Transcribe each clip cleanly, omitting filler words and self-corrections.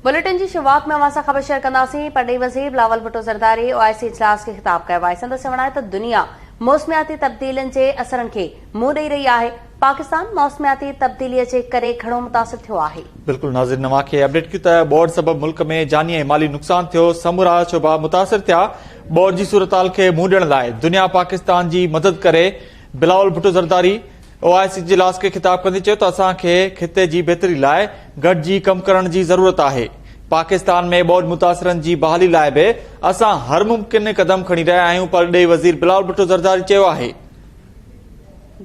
Bulletin جي شروعات ۾ اوهان سان خبر شيئر ڪنداسين، پرڏيهي وزير بلاول ڀٽو زرداري او آء سي اجلاس کي خطاب ڪيو آهي، سندس چوڻ آهي ته دنيا موسمياتي تبديلين جي اثرن کي منهن ڏئي رهي آهي، پاڪستان موسمياتي تبديلي جي ڪري گهڻو متاثر ٿيو آهي. بلڪل ناظرين اوهان کي اپڊيٽ ڪيون ته ٻوڏ سبب ملڪ ۾ جاني ۽ مالي نقصان ٿيو، سمورا شعبا متاثر ٿيا، ٻوڏ جي صورتحال کي منهن ڏيڻ لاء دنيا پاڪستان جي مدد ڪري، بلاول ڀٽو زرداري او آء سي اجلاس کي خطاب ڪندي چيو ته اسان کي خطي جي بهتري لاء گڏجي ڪم ڪرڻ جي ضرورت آهي، پاڪستان ۾ ٻوڏ متاثرن جي بحالي لاء به اسان هر ممڪن قدم کڻي رهيا آهيون، پرڏيهي وزير بلاول ڀٽو زرداري چيو آهي.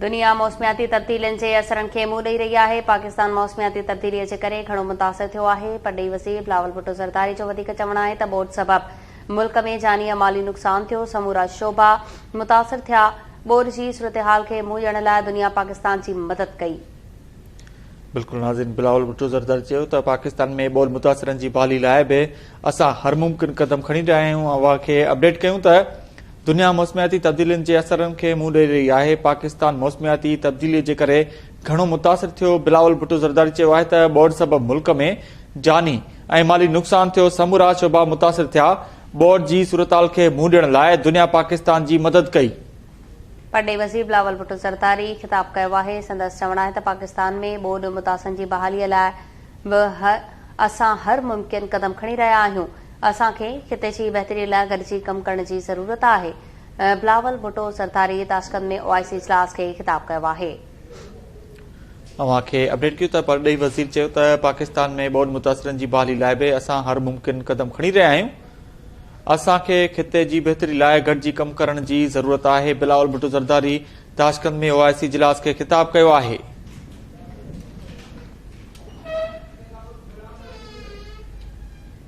دنيا موسمياتي تبديلين جي اثرن کي منهن ڏئي رهي آهي، پاڪستان موسمياتي تبديلي جي ڪري گهڻو متاثر ٿيو آهي، پرڏيهي وزير بلاول ڀٽو زرداري جو وڌيڪ چوڻ آهي ته ٻوڏ سبب ملڪ ۾ جاني ۽ مالي نقصان ٿيو، سمورا شعبا متاثر ٿيا، ٻوڏ جي صورتحال کي منهن ڏيڻ لاء دنيا پاڪستان جي مدد ڪئي. بلڪل ناظرين بلاول ڀٽو زرداري چيو ته پاڪستان ۾ ٻوڏ متاثرن جي بحالي لاء به اسان هر ممڪن قدم کڻي رهيا آهيون اوهان کي اپڊيٽ ڪيون ته دنيا موسمياتي تبديلين جي اثرن کي منهن ڏئي رهي آهي پاڪستان موسمياتي تبديلي جي ڪري گهڻو متاثر ٿيو بلاول ڀٽو زرداري چيو آهي ته ٻوڏ سبب ملڪ ۾ جاني ۽ مالي نقصان ٿيو سمورا شعبا متاثر ٿيا ٻوڏ جي صورتحال کي منهن ڏيڻ لاء دنيا پاڪستان جي مدد ڪئي. پرڏيهي وزير بلاول ڀٽو زرداري خطاب ڪيو آهي، سندس چوڻ آهي ته پاڪستان ۾ ٻوڏ متاثرن جي بحالي لاء به اسان هر ممڪن قدم کڻي رهيا آهيون، اسان کي خطي جي بهتري لاء گڏجي ڪم ڪرڻ جي ضرورت آهي، بلاول ڀٽو زرداري تاشقند ۾ او آء سي اجلاس کي خطاب ڪيو آهي. اوهان کي اپڊيٽ ڪيون ته پرڏيهي وزير چيو ته پاڪستان ۾ ٻوڏ متاثرن جي بحالي لاء به اسان هر ممڪن قدم کڻي رهيا آهيون، اسان کي خطي جي بهتري لاء گڏجي ڪم ڪرڻ جي ضرورت آهي، بلاول ڀٽو زرداري تاشقند ۾ او آء سي اجلاس کي خطاب ڪيو آهي.